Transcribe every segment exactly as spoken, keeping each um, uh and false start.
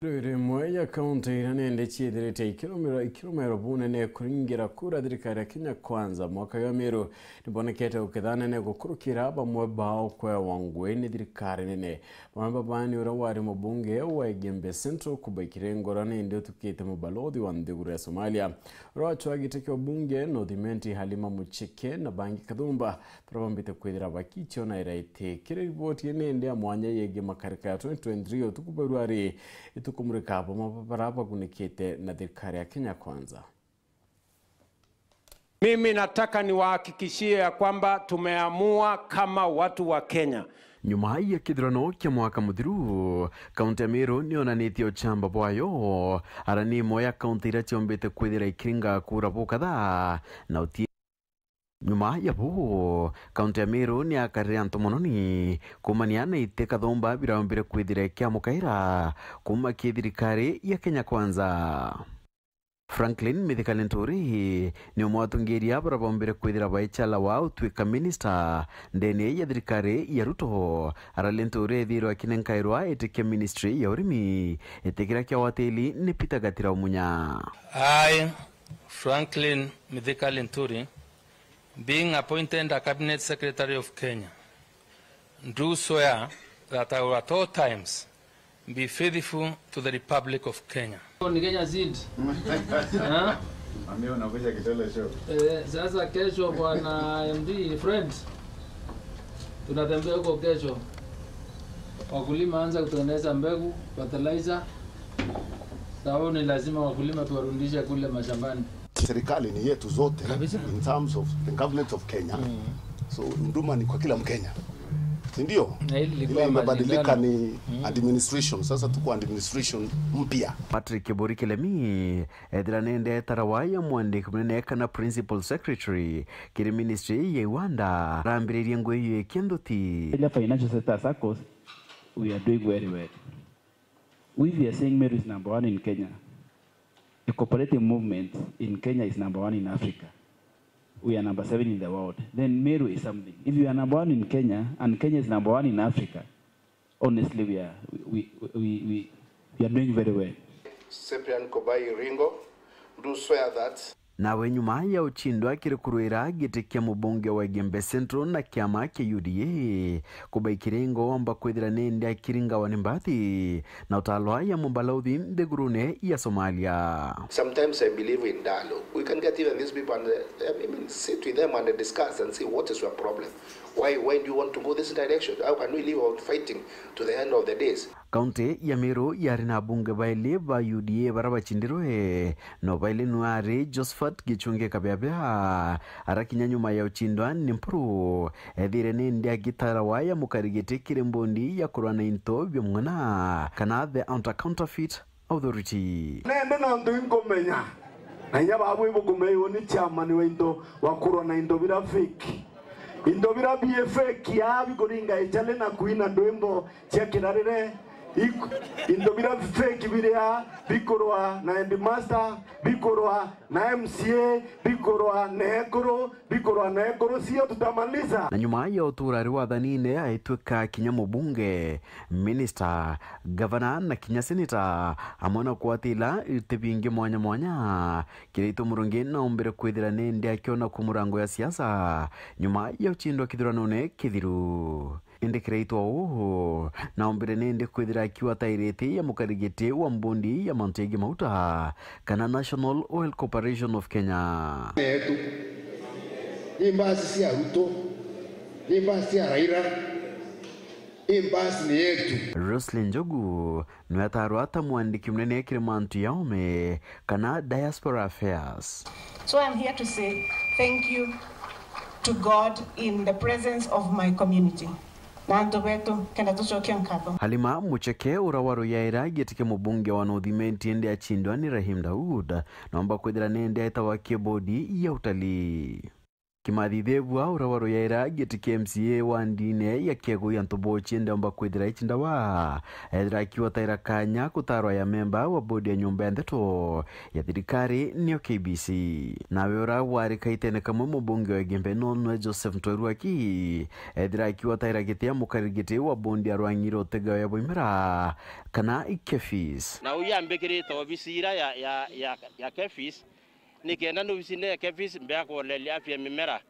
Rwiri imwe ya kaunti iria nende ciithirite ikirumira-, ikirumirwa bunene kuringira kura thirikari ya Kenya Kwanza mwaka jwa Meru, nibonekete gukithanene gukurukira bamwe bao kwewa ngui ni thirikari nene. Bamwe baba ni uria wari mubunge wa Igembe Central, Kubai Kirengo, uria nindi utukite mubalothi wa nthiguru ya Somalia. Uria wacwaa giti kia ubunge North Imenti, Halima Mucheke, na bangi kathumba, baria bambite kwithira bakicio na iraiti. Kiri riboti ii nindi ya mwanya yegii makarika ya twenty twenty-three, utuku bwa ruari, itukumurika bamwe ba baria bagunikite na thirikari ya Kenya Kwanza. Mimi nataka niwahakikishie ya kwamba tumeamua kama watu wa Kenya. Nyuma ya kithurano kia mwaka muthiru, kaunti ya Meru niyonanitie uchamba bwayo, ara ni imwe ya kaunti iria ciombite kwithira ikiringa kura bukatha, na uti Nyuma ya buu, kaunti ya Meru ni yakarire antu mono ni kumania na iti kathumba biraumbire kwithira ikiamukaira kuma ki thirikari ya Kenya Kwanza. Franklin Mithika Linturi ni umwe wa atongeria baria baumbire kwithira baichala wa utwika minista ndene ya thirikari ya Ruto. Ara Linturi ethirwe akinenkairwa iti kia ministry ya urimi, iti kiria kiawatili ni Peter Gatira Umunya. I, Franklin Mithika Linturi, being appointed a Cabinet Secretary of Kenya, do swear that I will at all times be faithful to the Republic of Kenya. Ni Kenya Seed. Eh? Ambia unakuja Kitale Show. Eh, sasa kesho, bwana M D Fred, tunatembea huko kesho. Wakulima anza kutengeneza mbegu, fertilizer. Sababu ni lazima wakulima tuwarudishe kule mashambani. Serikali ni yetu zote. Kabisa. In terms of the government of Kenya. So, huduma ni kwa kila Mkenya. Si ndio? Na hili lilikuwa Ile imebadilika mashindano. Ni administration. Sasa tuko administration mpya. Patrick Kiburi Kilemi, ethira nende tarawa ya mwandiki munene kana principal secretary kiri ministry ya iwanda, arambiririe ngui ya kienthuti. Kenya financial sector circles, we are doing very well. If we are saying Meru is number one in Kenya, the cooperative movement in Kenya is number one in Africa. We are number seven in the world. Then Meru is something. If you are number one in Kenya and Kenya is number one in Africa, honestly, we are, we, we, we, we, we are doing very well. Cyprian Kobai Ringo, do swear that Nawe nyuma ya uchindwa kiri kurwira giti kia mubunge wa Igembe Central na kiama kia U D A, Kubai Kirengo omba kwithira nindi akiringawa ni mbati na utalwa ya mubalothi nthigurune ya Somalia. Sometimes I believe in dialogue. We can get even these people and, uh, I mean, sit with them and discuss and see what is your problem. Why, why do you want to go this direction? How can we live out fighting to the end of the days? Kaunti ya Meru yari na abunge baili ba U D A baria bachindirwe, no baili nwe ari Josephat Gichunge Kabiabia, arakinya nyuma ya uchindwa ni Mpuru, ethire nindi agitara waya mukarigiti kiri mbondi ya kurwa na into bia mwana, kana the Anti-Counterfeit Authority. Nende nontu inkumenya, na inya babu ibukumeiwe ni chairman wa into, wa kurwa na into bira fake. Into bira bie fake aa bikuringa ichale na kuina ndwimbo cia kirarire, iku-, into bira fake biria bikurwa na headmaster, bikurwa na M C A, bikurwa na ekuru, bikurwa na ekuru, sio tutamaliza. Na nyuma ya utura ari wathanine, aitwika kinya mubunge, minister, gavana na kinya senator, amwe na kwatila iti bingi mwanya mwanya, Kiraitu Murungi naombire kwithira nindi akiona ku murango ya siasa nyuma ya uchindwa kithuranone kithiru. Indi Kiraitu uu naombire nindi kwithira akiwa tairiti ya mukarigiti wa mbondi ya mantu jegii mauta, kana National Oil Corporation of Kenya. Yetu. Ni mbasi cia Ruto. Ni mbasi cia Raila. Ni mbasi ni yetu. Roselyn Njogu, nwe atarwa ta mwandiki munene kiri mantu ya ome kana diaspora affairs. So I'm here to say thank you to God in the presence of my community. Na antu betu, kenda tucokia nkatho. Halima Mucheke, ura wa ruyaira giti kia mubunge wa North Imenti, indi achindwa ni Rahim Daud, nomba kwithira nende aitawa kibodi ya utalii. Kimathi Thebua, uria wa ruyaira giti kia M C A wa ndine ya Kiegu ya Ntubuchi, ndeomba kwithira ici ndawa, ethira akiwa taira kanya gutarwa ya memba wa bodi ya nyomba ya ndeto ya thirikari, niyo K B C. Nawe uria wari kaitene kamwe mubunge wa Igembe North, nwe Joseph Ntwairuaki, ethira akiwa taira giti ya mukari giti wa bondi ya rwangi rwa utegao ya buimera, kana KEPHIS. Na uyu ambikirite obisi ira ya, ya, ya, ya KEPHIS, nikenda ni obisine ya KEPHIS mbea kuoneria afya ya mimera.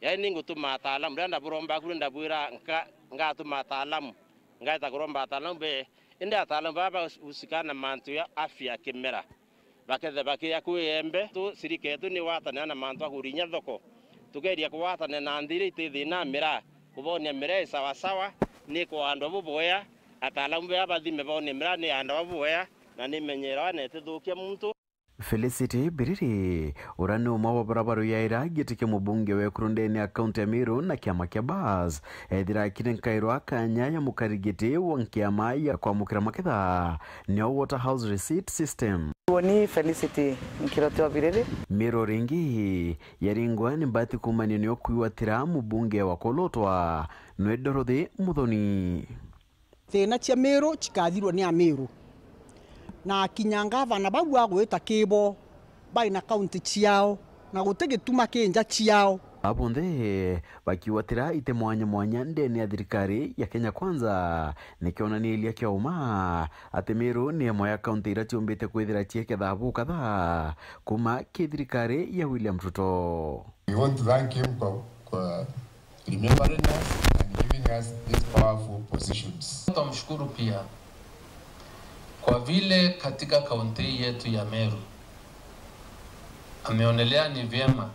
Yaani, ningutuma ataalamu, riria ndaburomba kuri ndabwira nka-, ngatuma ataalamu, ngaeta kuromba ataalamu be, indi ataalamu baba bahusika na mantu ya afya ya kimera. Bakethe bakiya kwi embe, tu, sirika yetu ni watanira na mantu a kurinya thoko. Tukeria kuwatanira na nthi iria iti thina miraa, kubonia miraa i sawasawa, ni kuandwa buboya, ataalamu bea bathime bonie miraa ni andwa buboya, na ni menyerawa na itithukia muntu. Felicity Biriri, uria ni umwe wa baria baruyaira giti kia mubunge wa ekuru ndene ya kaunti ya Meru na kiama kia Bas, ethira akire nkairwa kanya ya mukari giti wa nkiama ya kwamukira maketha, nio Waterhouse Receipt System. Uuni Felicity Nkiroti wa Biriri. Meru ringi yaringwa ni mbati kuumanio nio kwigwatira mubunge wa kulutwa nwe Dorothy Muthoni. Thina cia Meru cikathirwa ni Ameru, na kinya ngavana bau agwita kibo bai na kaunti ciao, na guti gituma ki nja ciao. Abonthe bakiwatira ite mwanya mwanya ndene ya thirikari ya Kenya Kwanza, nikionaniria kia uma ati Meru ni imwe ya kaunti iria ciumbite kwithira cieketha bukatha kuma ki thirikari ya William Ruto. We want to thank him kwa, kwa remembering us and giving us these powerful positions. Tunamshukuru pia kwa vile katika kaunti yetu ya Meru ameonelea ni vyema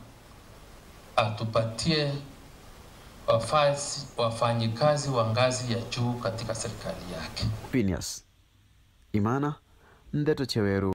atupatie wafasi-, wafanyikazi wa ngazi ya juu katika serikali yake. Phineas Imana, Ndeto cia Weru.